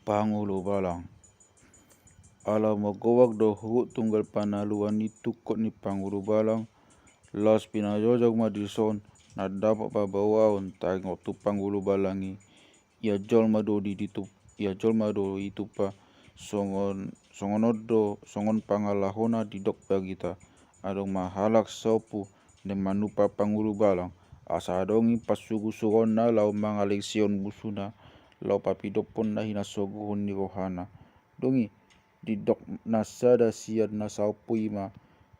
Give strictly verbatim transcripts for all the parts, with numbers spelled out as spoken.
Pangulu Balang. Ala magoak do huhut tunggal panaluan ni tungkot ni Pangulu Balang, laos pinajojak ma dison, na dapot paboaon taringot tu Pangulu Balang i. Ia jolma do di, ditup-, ia jolma do ditumpa, songon, songon on do, songon pangalahona didok bagita. Adong ma halak saompu na manumpa Pangulu Balang, asa adong i pasugusuguonna laho mangalesehon busuna, laho papidophon na hinasogohon ni rohana. Dung i, didok na sada sian na saompu i ma,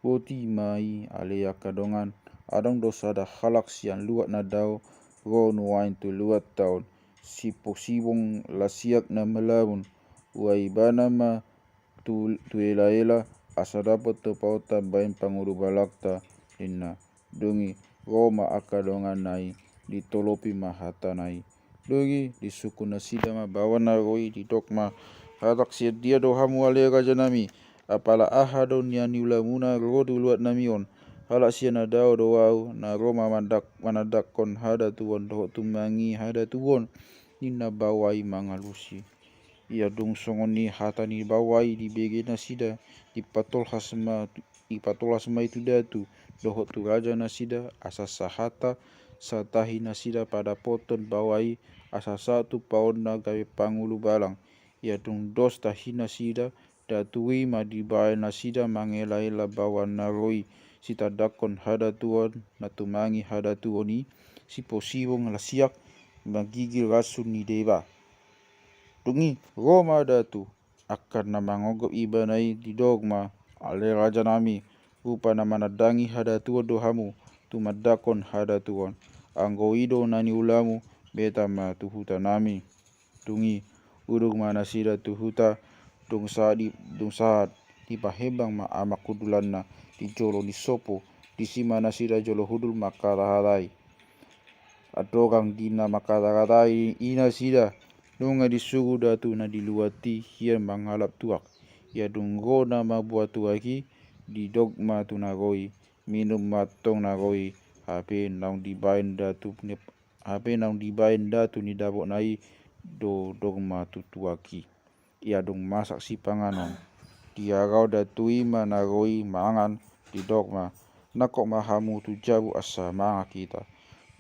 boti ma i ale angka dongan, adong do sada halak sian luat na dao, ro nuaeng tu luatta on, siposibong lasiak na melamun, ua ibana ma tu, tu elaela, asa dapot tumpaonta baen Pangulu Balangta, ninna. Dung i, ro ma angka donganna i, ditolopi ma hatana i. Dung i, disungkun nasida ma baoa na ro i, didok ma, halak sian dia do hamu ale rajanami, apala aha do nian ni ulamuna ro tu luatnami on? Halak sian na dao do ahu, na ro ma mandak-, manandakhon hadatuon dohot tumangi hadatuon, ninna baoa i mangalusi. Ia dung songon i hata ni baoa i dibege nasida, dipatolhas ma tu, dipatolhas ma i tu datu dohot tu raja nasida, asa sahata satahi nasida padapothon baoa i, asa sahat tumpaonna gabe Pangulu Balang. Ia dung dos tahi nasida, datu i ma dibaen nasida mangelaela baoa na ro i, sitandakhon hadatuon, na tumangi hadatuon i, siposibong lasiak, manggigil ransu ni deba. Dung i, ro ma datu, angka na mangonggop ibana i, didok ma, ale rajanami, rupa na manandangi hadatuon do hamu, tumandakhon hadatuon. Anggo i do na niulamu, beta ma tu hutanami. Dung i, udut ma nasida tu huta, dung sahat di, dung sahat, dipahembang ma amak hundulanna, di jolo ni sompu, disi ma nasida jolo hundul mangkatahatai. Andorang di na mangkatahatai i nasida, nunga disuru datu na di luat i hian mangalap tuak. Ia dung ro na mamboan tuak i, didok ma tu na ro i, minum ma antong na ro i, hape naung dibaen datu ni, hape naung dibaen datu ni dapotna i, dodok ma tu tuak i. Ia dung masak sipanganon, diarau datu i ma na ro i mangan, didok ma, nangkok ma hamu tu jabu asa mangan hita.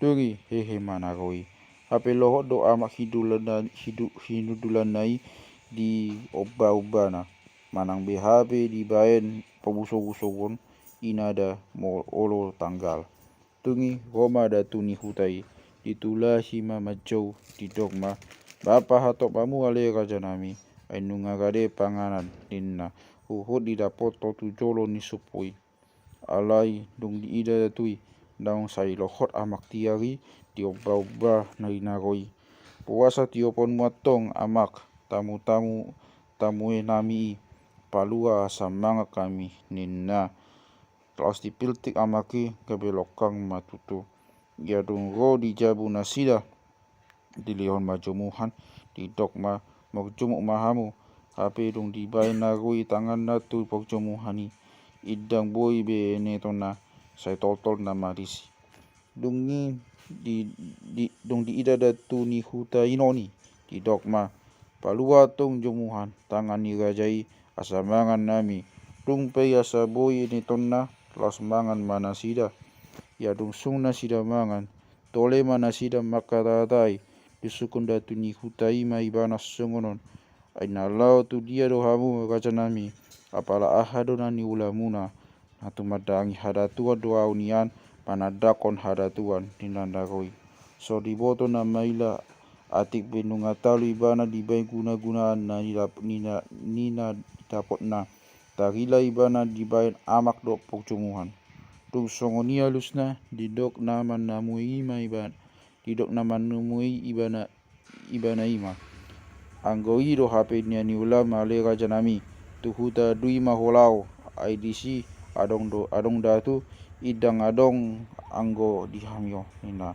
Dung i hehe ma na ro i. Hape lohot do amak hindulanna, hindu-, hindulanna i di omba-ombana. Manang be hape dibaen pabuso-busoon, inda molo olo tanggal. Dung i ro ma datu ni huta i, ditulahi ma manjou, didok ma, bapa hatop hamu ale rajanami, ai nunga rade panganan, ninna, huhut didapothon tu jolo ni sompu i. Alai dung diida datu i, naung sai lohot amak tiar i, di omba-omba na di na ro i. Boasa tioponmu antong amak, tamu-tamu, tamuenami i, palua asa mangan hami, ninna. Laos dipiltik amak i gabe longkang ma tutu. Ia dung ro di jabu nasida, dilehon ma jomuhan, didok ma, marjomuk ma hamu. Hape dung dibaen na ro i tanganna tu parjomuhan i, indang boi be inetonna, sai toltol nama disi. Dung i di, di, dung diida datu ni huta i non i, didok ma, palua antong jomuhan tangan ni raja i, asa mangan hami. Dung pe asa boi inetonna, laos mangan ma nasida. Ia dung sung nasida mangan, tole ma nasida mangkatahatai, disungkun datu ni huta i ma ibana songon on. Ai na laho tu dia do hamu rajanami, apala aha do na niulamuna? Na tumandangi hadatuan do ahu nian, manandakhon hadatuan, ninna na ro i. So diboto na maila, atik pe nunga talu ibana dibaen guna-gunaan na nidap-, nina-, nina dapotna. Tarila ibana dibaen amak dohot parjomuhan. Dung songon i alusna, didok na manamui i ma ibana, didok na manamui ibana, ibana i ma. Anggo i do hape na niulam ale rajanami, tu huta dui ma ho laho, ai disi adong do, adong datu, indang adong anggo di hami on, ninna.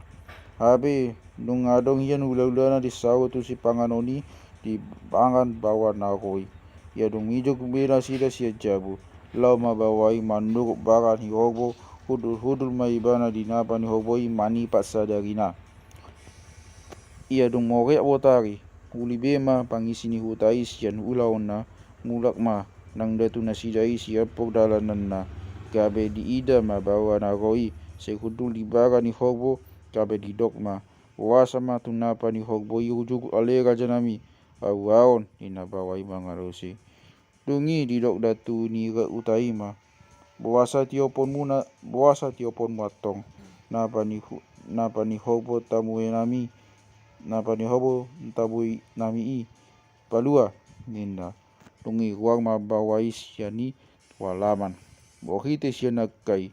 Hape nunga adong hian hula-hulana disaut tu sipanganon i, dipangan baoa na ro i. Ia dung mijok be nasida sian jabu, laho ma baoa i manuruk baran ni horbo, hundul-hundul ma ibana di napa ni horbo i manipat sadarina. Ia dung moreak botari, Uli be ma pangisi ni huta i sian ulaonna, mulak ma nang datu nasida i sian pordalananna, gabe diida ma baoa na ro i, sai hundul di baga ni horbo, gabe didok ma: Boasa ma tu napa ni horbo i jugut ale rajanami? Ahu aon, ninna baoa i mangalose. Dung i didok datu ni huta i ma: Boasa tioponmu na, boasa tioponmu antong napa ni hu-, napa ni horbo tamuenami, napa ni horbo tamuenami i? Palua, ninna. Dung i ruar ma baoa i sian i tu alaman. Borhite sian angka i,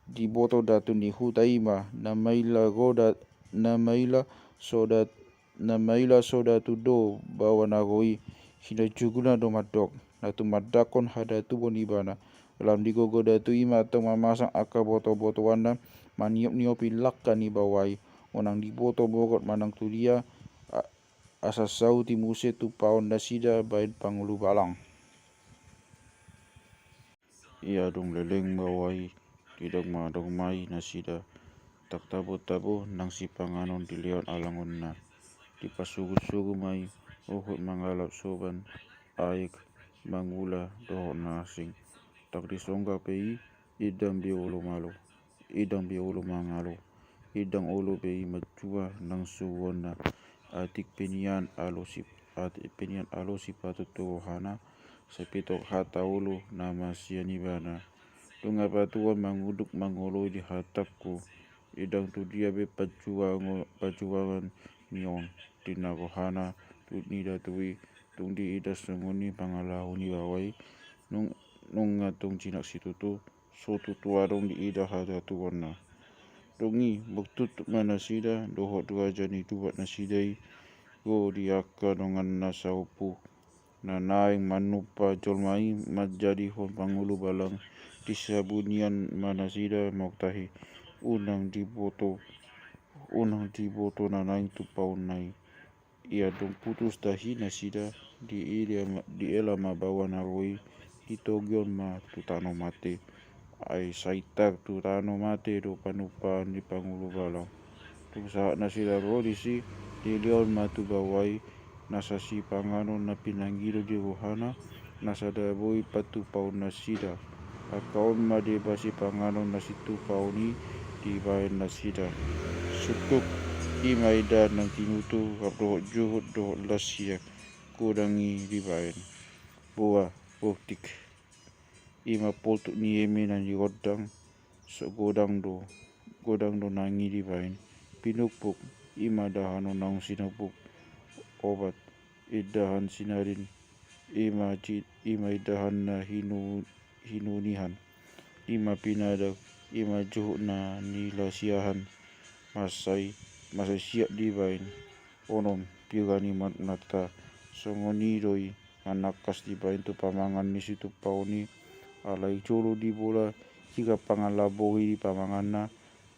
diboto datu ni huta i ma na maila ro da-, na maila so dat-, na maila so datu do baoa na ro i. Hinanjuguna do mandok, na tumandangkon hadatuon ibana. Lam digogo datu i ma antong mamasang angka botobotoanna, maniopniopi langka ni baoa i. Unang diboto morot manang tu dia, a-, asa sauti muse tumpaon nasida baen pangulu balang. Ia dung leleng baoa i, didok ma dung ma i nasida: Ndang tabo-tabo nang sipanganon dilehon alangonna. Dipasurusuruon ma i huhut mangalap soban, aek, mangula dohot na asing. Ndang disongga pe i, indang be olo malo. Indang be olo mangalo, indang olo be i manjua nang suruonna. Atik pe nian alo sip-, atik pe nian alo sipatut tu rohana, sai pitok hata olo nama sian ibana. Nunga patuan manguduk mangoloi di hatangku, indang tu dia be panjuango-, panjuangan ni on, ninna rohana tu ni datu i. Dung diida songon i pangalaho ni baoa i, nung-, nunga tung jinak situtu, so tutu adong diida hadatuonna. Dung i, mangtutu ma nasida dohot raja ni tubuan nasida i, ro di angka donganna saompu. Na naeng manumpa jolma i manjadihon pangulu balang, di sabunian ma nasida manggohi, unang diboto, unang diboto na naeng tumpaonna i. Ia dung putus tahi nasida, diida ma, diela ma baoa na ro i, ditogihon ma tu tano mate. Ai sai tar tu tano mate do panumpaan ni pangulu balang. Dung sahat nasida ro disi, dilehon ma tu baoa i nasa sipanganon na pinangido di rohana, na sada boi patupaon nasida. Angka on ma deba sipanganon na situpaon i dibaen nasida. Sungkun, i ma indahan nang tinutu, rap dohot juhut dohot las sian godang i dibaen. Boa, bortik. I ma poltuk ni eme na nirondang, so godang do, godang do nang i dibaen. Pinukpuk, i ma dahanon naung sinukpuk. Obat, indahan sinarin, i ma ji-, i ma indahan na hinu-, hinunihan. I ma pinadak, i ma juhut na nilasiahan. Mansai, mansai siap dibaen. Onom, pira ni manuknanta. Songon i do i manangkas dibaen tu pamangan ni situpaon i. Alai jolo dibola hira pangan labohi di pamanganna.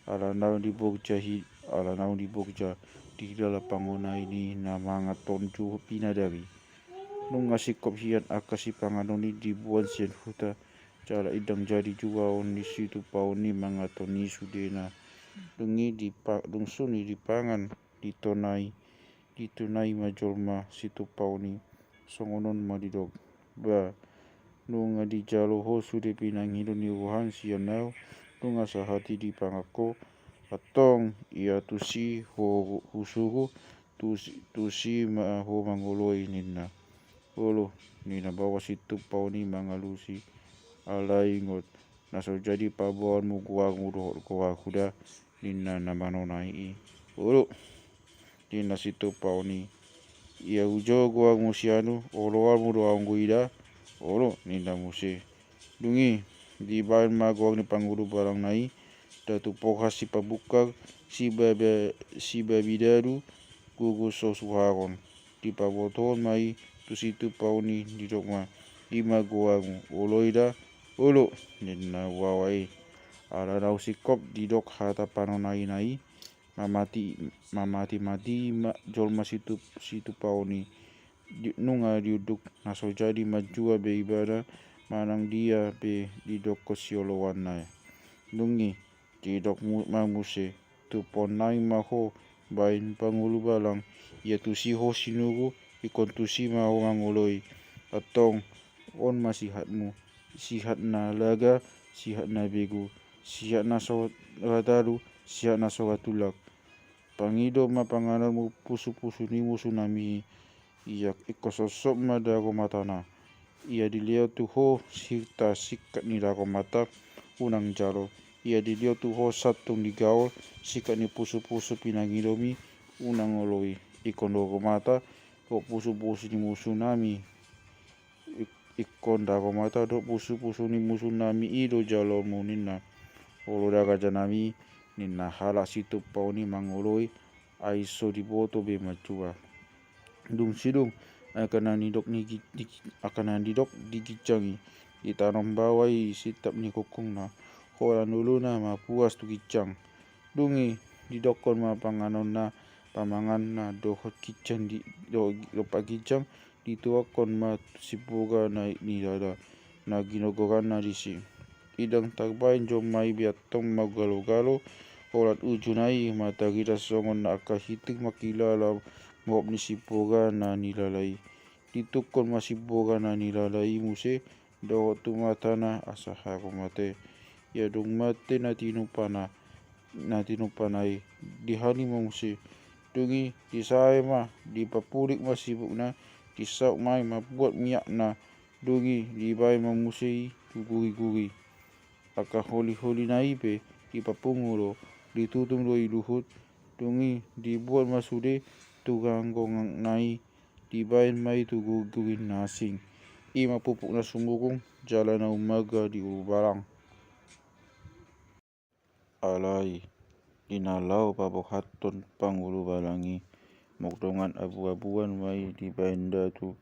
Ala naung diborja hi-, ala naung diborja di dalan pangonai ni na mangan tontu pinadak i. Nunga singkop hian angka sipanganon i diboan sian huta, jala indang jadi juaon ni situpaon i mangan tontu i sudena. Dung i dipa-, dung sun i dipangan, ditonai, ditonai ma jolma situpaon i. Songon on ma didok: Ba, nunga dijalo ho sude pinangido ni roham sian ahu, nunga sahat i dipangan ho. Antong ia tusi ho husuru, tusi, tusi ma ho mangoloi, ninna. Olo, ninna baoa situpaon i mangalusi. Alai ingot, na so jadi paboaonmu goarmu dohot goarhu da, ninna na manonai i. Olo, ninna situpaon i. Ia hujou goarmu sian ahu, oloanmu do anggo i da? Olo, ninna muse. Dung i, dibaen ma goar ni pangulu balangna i, Datu Polhas Sipabungkal, Sibabe-, Sibabidadu, Gugu so suharon. Dipabotohon ma i tu situpaon i, didok ma: I ma goarmu, oloi da? Olo, ninna baoa i. Ala naung singkop didok hata panonaina i, mamati, mamati-mati ma jolma situ-, situpaon i. Di-, nunga diunduk na so jadi manjua be ibana manang dia pe didokkon sioloanna. Dung i, didok mu-, ma muse: Tumpahon nami ma ho, baen pangulu balang. Ia tusi ho sinuru, ingkon tusi ma ho mangoloi. Antong, on ma sihatmu, sihat na laga, sihat na begu, sihat na so hatalu, sihat na so hatulak. Pangido ma panganonmu pusu-pusu ni musunami i. Ia ingkon sosop ma dago matana. Ia dilehon tu ho sirta singkat ni dago mata, unang jalo. Ia dilehon tu ho santung ni gaol, singkat ni pusu-pusu pinangidomi, unang oloi. Ingkon dago mata dohot pusu-pusu ni musunami. Ik-, ingkon dago mata dohot pusu-pusu ni musunami i do jaloonmu, ninna. Olo da rajanami, ninna halak situmpaon i mangoloi, ai so diboto be matua. Dung sidung, angka na nidok ni gi-, di, angka na nidok di ginjang i, ditanom baoa i sintap ni kungkungna, holan olona ma puas tu ginjang. Dung i, didokkon ma panganonna, pamanganna, dohot ginjang di, dohot, dompak ginjang, dituakkon ma Siboga na nilala, na ginogoranna disi. Ndang tarbaen jolma i be antong manggalo-galo, holan ujuna i ma tarida songon na angka hitir mangkilala mohop ni Siboga na nilala i. Ditungkon ma Siboga na nilala i muse, dohot tu matana asa haru mate. Ia dung mate na tinumpana, na tinumpana i, dihali ma muse. Dung i disae ma, dipapulik ma sibukna, disaut ma i mambuat miakna. Dung i dibaen ma muse i tu guri-guri. Angka holi-holina i pe dipapungu do, ditutung do i luhut. Dung i dibuat ma sude tu ganggonganna i, dibaen ma i tu guri-guri na asing. I ma pupuk na sumurung jala na ummarga di Ulubalang. Alai di na laho paborhathon pangulu balang i, mok dongan abu-abuan ma i dibaen datu,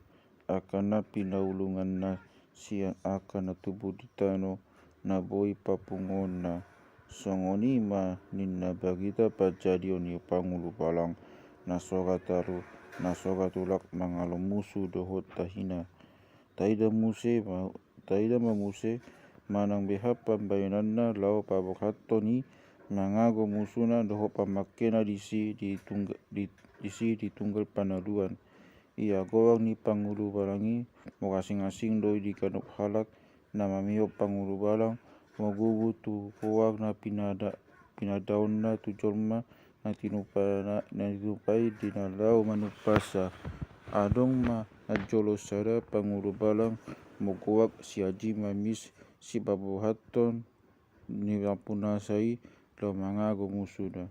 angka na pinaulunganna sian angka na tubu di tano na boi papunguonna. Songon i ma ninna barita parjadion ni pangulu balang na so hatalu, na so hatulak mangalo musu dohot tahina. Taida muse ma, taida ma muse manang beha pambahenanna laho paborhathon i, mangago musuna dohot pamangkena disi di tungga-, di, disi di tunggal panaluan. Ia goar ni pangulu balang i, mok asing-asing do i di ganup halak na mamihop pangulu balang, mok gubu tu goar na pinada-, pinadaonna tu jolma na tinumpa-, na, na tinumpa i di na laho manumpasa. Adong ma najolo sada pangulu balang, mok goar si Aji Mamis, sipaborhathon ni nampunasa i laho mangago musuna.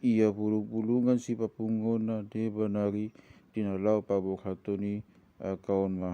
Ia bulung-bulungan sipapunguonna deba nari di na laho paborhathon i, angka on ma: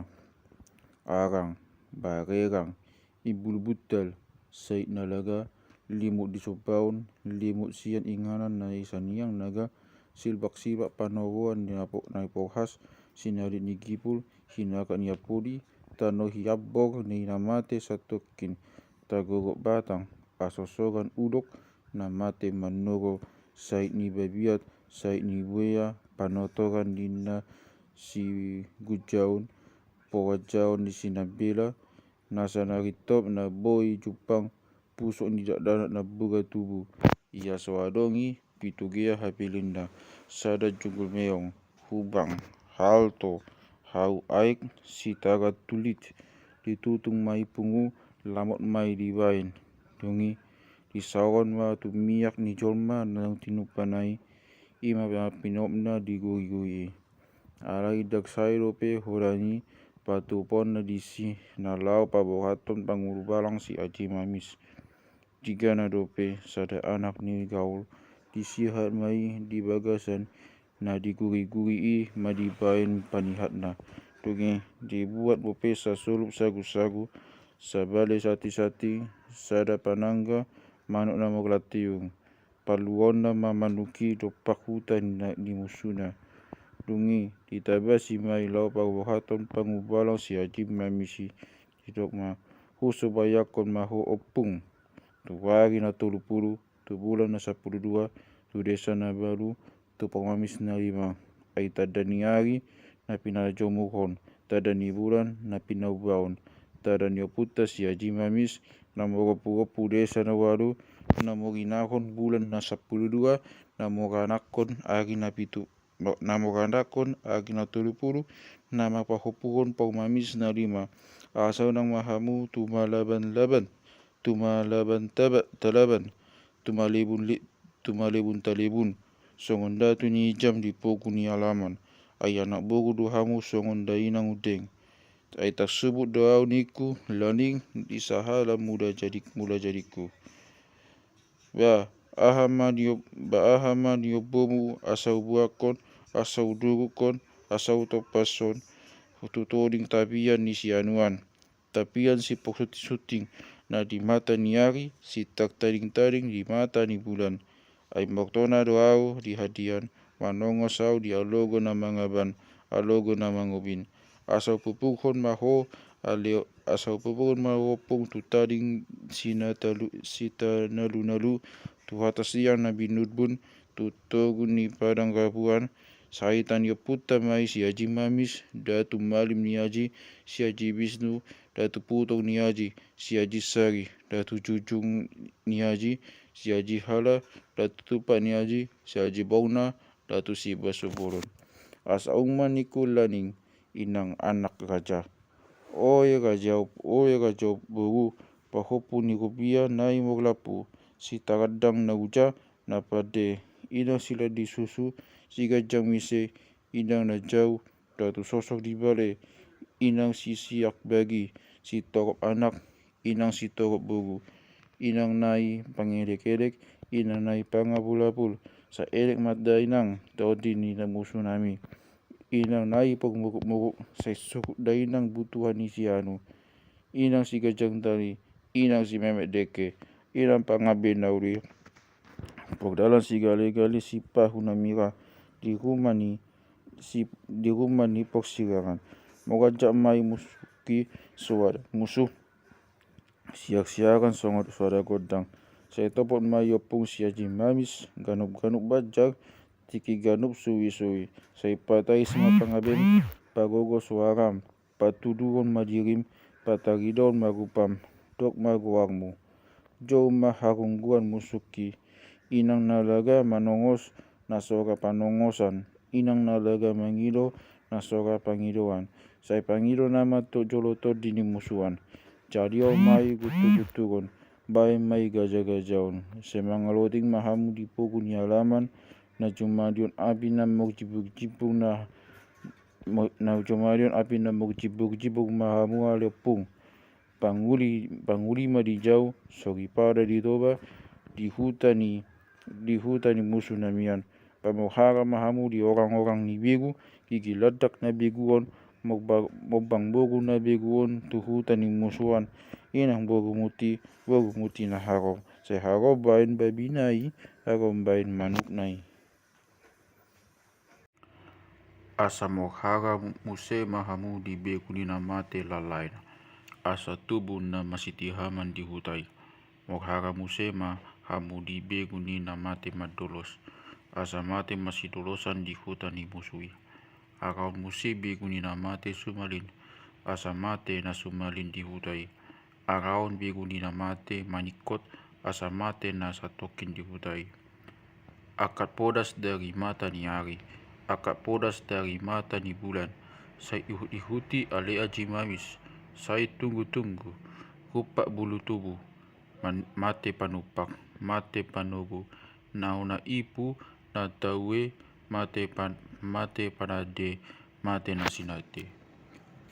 Arang, Barerang, Imbulu Buntal, Sait Nalaga, Limut di Sombaon, Limut sian inganan na i Saniang Naga, Silbak-silbak panoroan ni Napo-, Naiporhas, Sinarit ni Gipul, Hinaka ni Apodi, Tano Hiambor ni na mate satongkin, Tagorok Batang, Asosongan Udok, na mate manoro, Sait ni Babiat, Sait ni Buea, Panotoran ni na Sigunjaon, Poanjaon ni Sinambela, nasa na rintop na boi jumpang, pusok ni dakdanak na bura tubu. Ia so adong i pitu gea hapelinna, sada junggul meong, hubang, halto, hau aek, sitara tulit. Ditutung ma i pungu, lamot ma i dibaen. Dung i disaoran ma tu miak ni jolma na tinumpana i, i ma pinihopna di guri-guri i. Alai ndang sae dope holan i patupaonna disi na laho paborhathon pangulu balang si Aji Mamis. Digana dope sada anak ni gaol, disihat ma i di bagasan na di guri-guri i ma dibaen panihatna. Dung i dibuat dope sasolup sagu-sagu, sabale sati-sati, sada panangga, manuk na marlantiung. Paluaonna ma manuk i dompak huta ni na-, ni musuna. Dung i ditabasi ma i laho paborhathon pangulu balang si Aji Mamis i, didok ma: Husobayangkon ma ho ompung, tu ari na tolu pulu, tu bulan na sampulu dua, tu desa na balu, tu pamamis na lima. Ai tanda ni ari na pinajomurhon, tanda ni bulan na pinaubaon, tanda ni ompunta si Aji Mamis na marompu-rompu desa na ualu, na morinahon bulan na sampulu dua, na moranakkon ari na pitu, na moranakkon ari na tolu pulu, na mapahompuhon parumamis na lima. Asa unang ma hamu tumalabanlaban, tumalaban taba-, talaban, tumalebun le-, tumalebun talebun, songon datu ni jam di pogu ni alaman. Ai anak boru do hamu songon dainang undeng. Ai tarsubut do ahu ningku, laning, di sahala mula jadi, mula jadingku. Ba aha ma ni-, ba aha ma niombomu asa hubuakkon, asa hudurukkon, asa hutompashon tu toding tapian ni sianuan, tapian sipongsuntingsunting na di mata ni ari, sitangtadingtading di mata ni bulan. Ai mortona do ahu di hadian, manongos ahu di alogo na mangaban, alogo na mangobin. Asa hupupukhon ma ho, ale, asa hupupukhon ma ho ompung tu tading sinatalu-, sitanalunalu, tu hata sian na binunbun, tu togu ni padang rabuan. Sai hita ni ompunta ma i si Aji Mamis, datu malim ni aji, si Aji Bisnu, datu putong ni aji, si Aji Sari, datu jujung ni aji, si Aji Hala, datu tumpak ni aji, si Aji Bauna, datu Sibasobolon. Asa unang ma ningku laning, inang anak raja. Oe raja, oe raja boru, pahompu ni rupia nai morlampu, sitarandang na uja, na pande, inang silandi susu, siganjang mise, inang na jau, datu sosok di bale, inang sisiak bagi, sitorop anak, inang sitorop boru, inang nai pangelek-elek, inang nai pangapul-apul, sai elek ma da inang tondi ni na musu nami. Inang nai pogmuruk-muruk, sai suhut da inang butuhan ni sianu. Inang siganjang tali, inang simemet dengke, inang pangabei na uli. Pogdalan sigale-gale, sipahu na mira, di ruma ni, si, di ruma ni pogsirangan. Moganjak ma i musuki soada musu. Siak-siakan songon soada gondang. Sai topot ma i ompung si Aji Mamis, ganup-ganup banjar, tingki ganup suwi-suwi. Sai patais ma pangabem, pagogo soaram, patuduhon ma dirim, pataridaon ma rupam, dok ma goarmu. Jou ma harungguan musuki. Inang na laga manongos, na so ra panongosan. Inang na laga mangido, na so ra pangidoan. Sai pangido nama tu jolo tondi ni musuan. Jadion ma i guntu-guntuon, baen ma i gaja-gajaon. Sai mangaloting ma hamu di pogu ni alaman, na jumadion api na mogjimbung-jimbung na, mo-, na jumadion api na mogjimbung-jimbung ma hamu ale ompung. Panguli, panguli ma di jau, soripada di Toba, di huta ni, di huta ni musu nami an. Pamokhara ma hamu di orang-orang ni begu, gigi landak na begu on, mombang, mombang bogu na begu on, tu huta ni musu an. Inang boru muti, boru muti na harom. Sai harom baen babi na i, harom baen manuk na i. Asa mokhara muse ma hamu di begu ni na mate lalaina. Asa tubu na masitihaman di huta i. Mokhara muse ma hamu di begu ni na mate mandolos. Asa mate masidolosan di huta ni musu i. Araon muse begu ni na mate sumalin. Asa mate na sumalin di huta i. Araon begu ni na mate maningkot, asa mate na satongkin di huta i. Angkat podas dari mata ni ari, angkat podas dari mata ni bulan, sai ihut-ihuti ale Aji Mamis, sai tunggu-tunggu, rumpak bulu tubu, man-, mate panumpak, mate panogu, na ona ipu, na taue, mate pan-, mate panande, mate na sinate.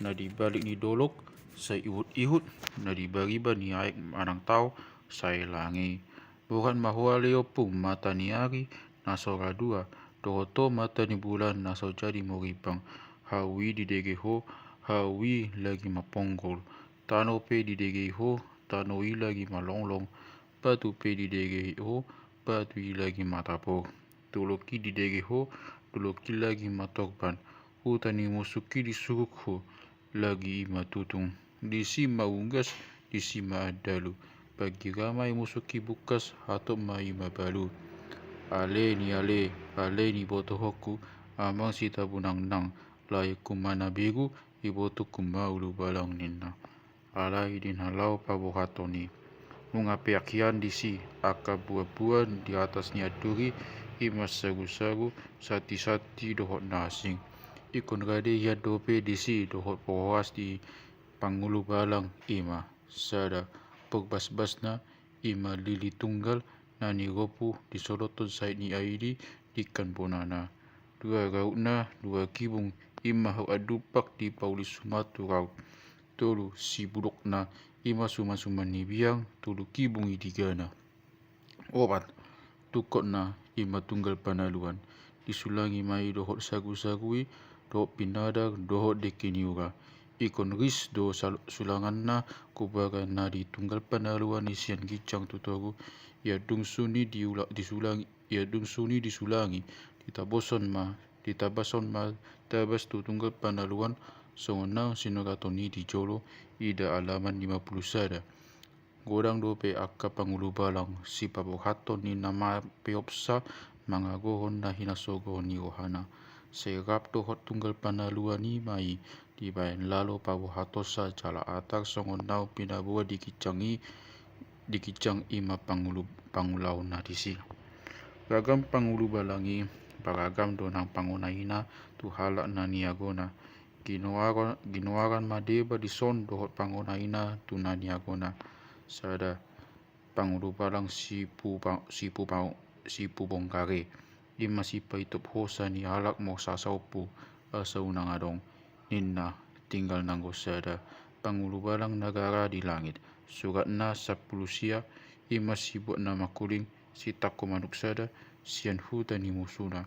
Na di balik ni dolok, sai ihut-ihut, na di bariba ni aek manang tao, sai lange. Borat ma ho ale ompung mata ni ari, na so ra dua, dohot ho mata ni bulan, na so jadi morimbang. Hau i didege ho, hau i lagi maponggol. Tano pe didege ho, tano i lagi malonglong. Batu pe didege ho, batu i lagi matapor. Dolok i didege ho, dolok i lagi matorban. Huta ni musuki disuruk ho, lagi i matutung. Disi ma unggas, disi ma andalu. Panggira ma i musuki bungkas, hatop ma i mabalu. Ale ni ale, ale nibotohonku, amang Sitabunangnang, laengku ma na begu, ibotongku ma ulubalang ninna. Alai di na laho pabohaton i. Nunga peak hian disi angka buanbuan di atas ni anduri, ima sagusagu, santisanti dohot na asing. Ingkon rade hian dope disi dohot pohoas di Pangulubalang, ima sada porbasbasna, ima lili tunggal na nirompu disolothon sait ni aidi dingkan bonana. Dua rautna dua kibung, ima hau andumpak di pauli suman tu raut. Tolu sibudokna, ima sumansuman ni biang tolu kibung i digana. Opat tungkotna, ima tunggal panaluan. Disulangi ma i dohot sagusagu i, dohot pinadar dohot dengke ni ura. Ingkon ris do sal- sulanganna, kubaga na di tunggal panaluan i sian ginjang tu toru. Ia dung suni diula- disulangi, ia dung suni disulangi, ditaboson ma, ditabason ma tabas tu tunggal panaluan, songon naung sinuraton i di jolo, ida alaman lima pulu sada. Godang dope angka Pangulubalang sipaborhathon ni na mapeopsa mangagohon na hinasogohon ni rohana. Sai rap dohot tunggal panaluan i ma i dibaen lalo paborhatonsa jala atar songon naung pinaboa di ginjang i, di ginjang, ima pangulu- pangulaonna disi. Ragam Pangulubalang i, baragam do nang pangonaina tu halak na niagona. Ginoaran, ginoaran ma deba dison dohot pangonaina tu na niagona. Sada Pangulubalang Sipu, Sipu, Sipu Bonggare, ima sipaitop hosa ni halak morsa saompu, asa unang adong, ninna, tinggal nanggo sada Pangulubalang na gara di langit. Suratna sampulu sia, ima sibuat na mangkuling, sitangko manuk sada sian huta ni musuna.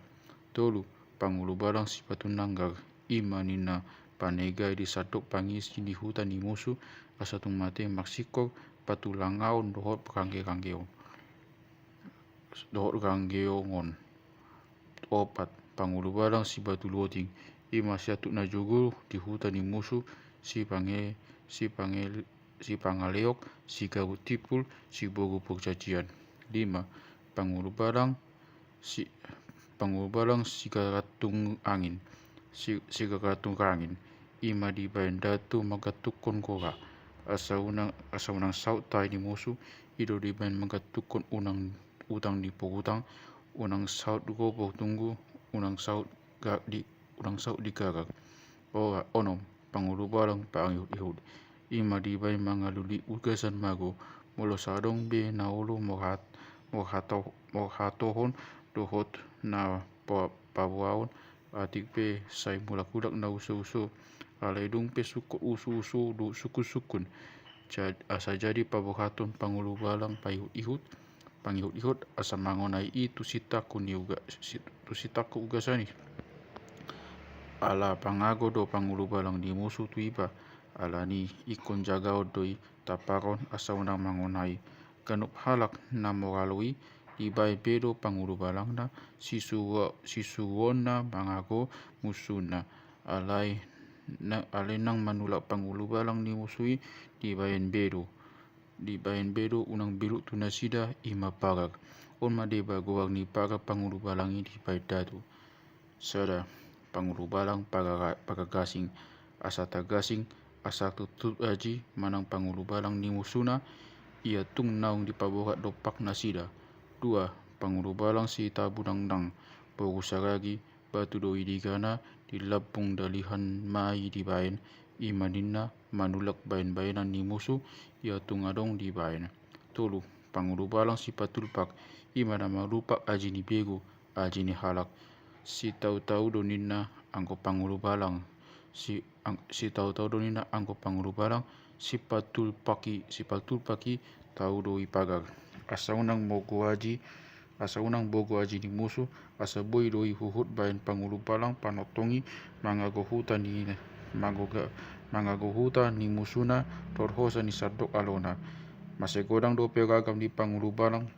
Tolu Pangulubalang Sipatu Nanggar, ima ninna, panegai di sandok pangisi ni huta ni musu, asa tung mate marsingkor patulangaon dohot ranggeranggeon, dohot ranggeongon. Opat Pangulubalang Sibatu Loting, ima siatuk na jugul di huta ni musu, sipange- sipange- sipangaleok, sigaru timpul, siboru porjanjian. Lima Pangulubalang si- Pangulubalang Sigarantung Angin, si- Sigarantung Angin, ima dibaen datu manggantungkon gora, asa unang, asa unang saut tahi ni musu. I do dibaen manggantungkon unang utang di porutang, unang saut gopo tunggu, unang saut ga- di unang saut di gagar. Oa- onom Pangulubalang Pangihutihut, ima dibaen mangalului ugasan mago. Molo sai adong be na olo morhat- morhato- morhatohon dohot na pa- paboaon, atik pe sai mulak-ulak na uso-uso, alai dung pe sungkot uso-uso dohot sungkun-sungkun, ja- asa jadi paborhaton Pangulubalang Pangihutihut, Pangihutihut asa mangonai i tu sitangko ni uga- si- tu sitangko ugasan i. Ala pangago do Pangulubalang ni musu tu iba, alani ingkon jagaon do i, tamparon asa unang mangonai. Ganup halak na moralo i dibaen be do Pangulubalangna sisuo- sisuonna mangago musuna. Alai na- alai nang manulak Pangulubalang ni musu i dibaen be do dibaen be do unang beluk tu nasida, ima pagar. On ma deba goar ni pagar Pangulubalang i dibaen datu. Sada Pangulubalang Pagar- Pagar Gasing, asa targasing, asa tutup aji manang Pangulubalang ni musuna, ia tung naung dipaborhat dompak nasida. Dua Pangulubalang Sitabunangnang, boru Saragi, batu do i digana, di lambung dalihan ma i dibaen, ima ninna manulak baen-baenan ni musu, ia tung adong dibaen. Tolu Pangulubalang Sipatulpak, ima na manulpak aji ni begu, aji ni halak. Sitautau do ninna anggo Pangulubalang si- ang- sitautau do ninna anggo Pangulubalang sipatulpak i, sipatulpak i tau do i pagar. Asa unang bogo aji, asa unang bogo aji ni musu, asa boi do i huhut baen Pangulubalang panongtong i mangago huta ni mangoga- mangago huta ni musuna dohot hosa ni sandok alona. Mase godang dope ragam ni Pangulubalang.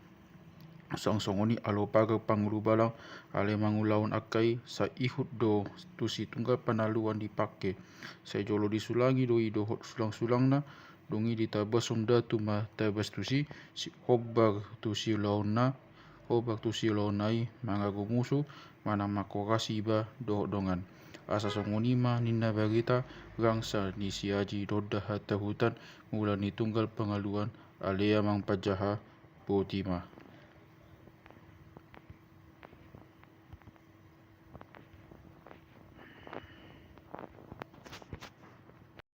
Song- songon i alo pagar Pangulubalang, alai mangulahon angka i sai ihut do tu situnggal panaluan dipangke. Sai jolo disulangi do i dohot sulang-sulangna, dung i ditabashon datu ma tabas tusi, si- hombar tu siulaonna, hombar tu siulaonna i mangago musu, manang mangkorasi iba dohot dongan. Asa songon i ma ninna barita, rangsa ni si Aji Donda Hatahutan, mula ni tunggal pangaluan, ale amang panjaha, boti ma.